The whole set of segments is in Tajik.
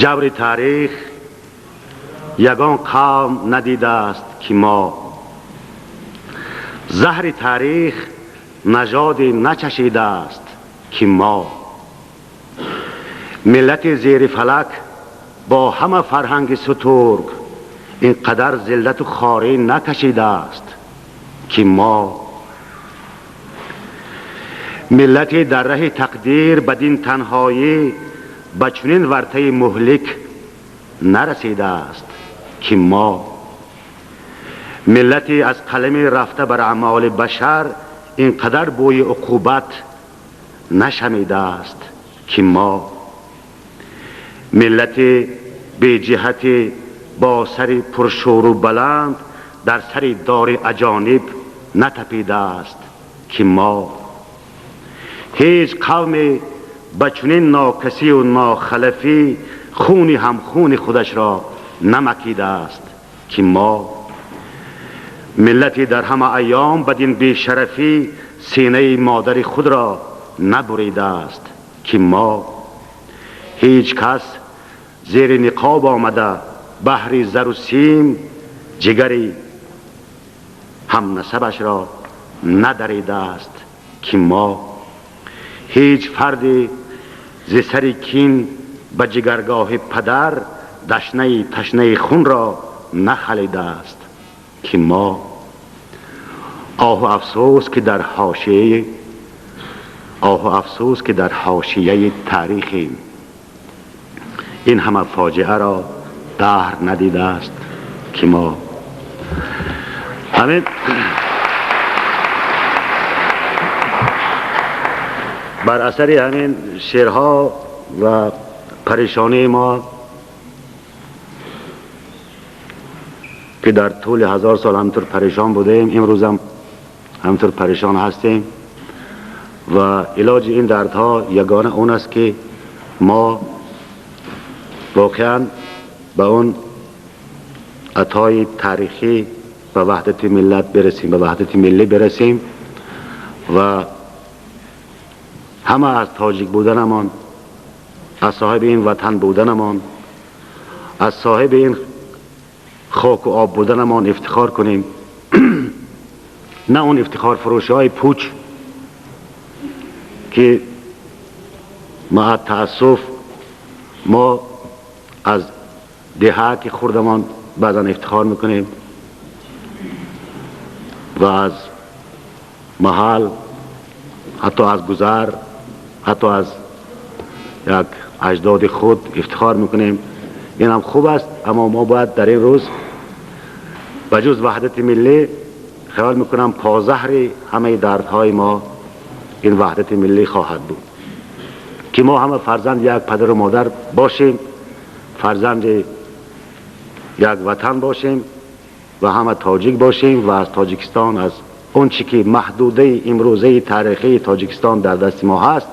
Ҷабри таърих ягон қавм надидааст, ки мо. Заҳри таърих нажоде начашидааст, ки мо. Миллати зери фалак бо ҳама фарҳанги сутург ин қадар зиллату хорӣ накашидааст, ки мо. Миллати дар раҳи тақдир бадин танҳоӣ ба чунин вартаи муҳлик нарасидааст, ки мо. Миллати аз қалами рафта бар аъмоли башар ин қадар бӯи уқубат нашамидааст, ки мо. Миллати беҷиҳати бо сари пуршӯру баланд дар сари дори аҷониб натапидааст, ки мо. Ҳеҷ қавме ба чунин нокасию нохалафӣ хуни ҳамхуни худашро намакидааст, ки мо. Миллати дар ҳама айём бадин бешарафӣ синаи модари худро набуридааст, ки мо. Ҳеҷ кас зери ниқоб омада баҳри зару сим ҷигари ҳамнасабашро надаридааст, ки мо. Ҳеҷ фарде зи сари кин ба ҷигаргоҳи падар дашнаи ташнаи хунро нахалидааст, ки мо. Оҳу афсӯс, ки дар ҳошияи, оҳу афсӯс, ки дар ҳошияи таърихем, ин ҳама фоҷиаро даҳр надидааст, ки мо. Ҳамин бар асари ҳамин шеърҳо ва парешонии мо, ки дар тӯли 1000 сол ҳаминтур парешон будем, имрӯзам ҳаминтур парешон ҳастем ва илоҷи ин дардҳо ягона он аст, ки мо воқеан ба он атои таърихӣ, ба ваҳдати миллат برسیم, ба ваҳдати миллӣ برسیم ва ҳама аз тоҷик буданамон, аз соҳиби ин ватан буданамон, аз соҳиби ин хоку об буданамон ифтихор кунем, на он ифтихорфурӯшиҳои пуч, ки маъа таассуф мо аз деҳа ки хурдамон баъзан ифтихор мекунем ва аз маҳал, ҳатто аз гузар, ҳатто аз як аҷдоди худ ифтихор мекунем. Ин ҳам хуб аст, аммо мо бояд дар ин рӯз ба ҷуз ваҳдати миллӣ, хаёл мекунам, позаҳри ҳамаи дардҳои мо ин ваҳдати миллӣ хоҳад буд, ки мо ҳама фарзанди як падару модар бошем, фарзанди як ватан бошем ва ҳама тоҷик бошем ва аз Тоҷикистон, аз он чӣ ки маҳдудаи имрӯзаи таърихии Тоҷикистон дар дасти мо ҳаст,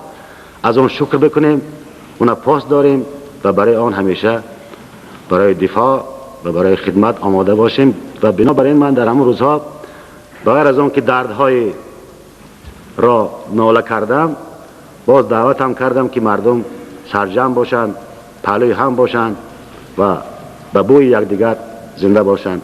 аз он шукр бикунем, уна пос дорем ва барои он ҳамеша барои дифоъ ва барои хидмат омода бошем. Ва бинобар ин ман дар ҳамон рӯзҳо, ба ғайр аз он ки дардҳои ро нола кардам, боз даъватам кардам, ки мардум сарҷамъ бошанд, паҳлӯи ҳам бошанд ва ба бӯи якдигар зинда бошанд.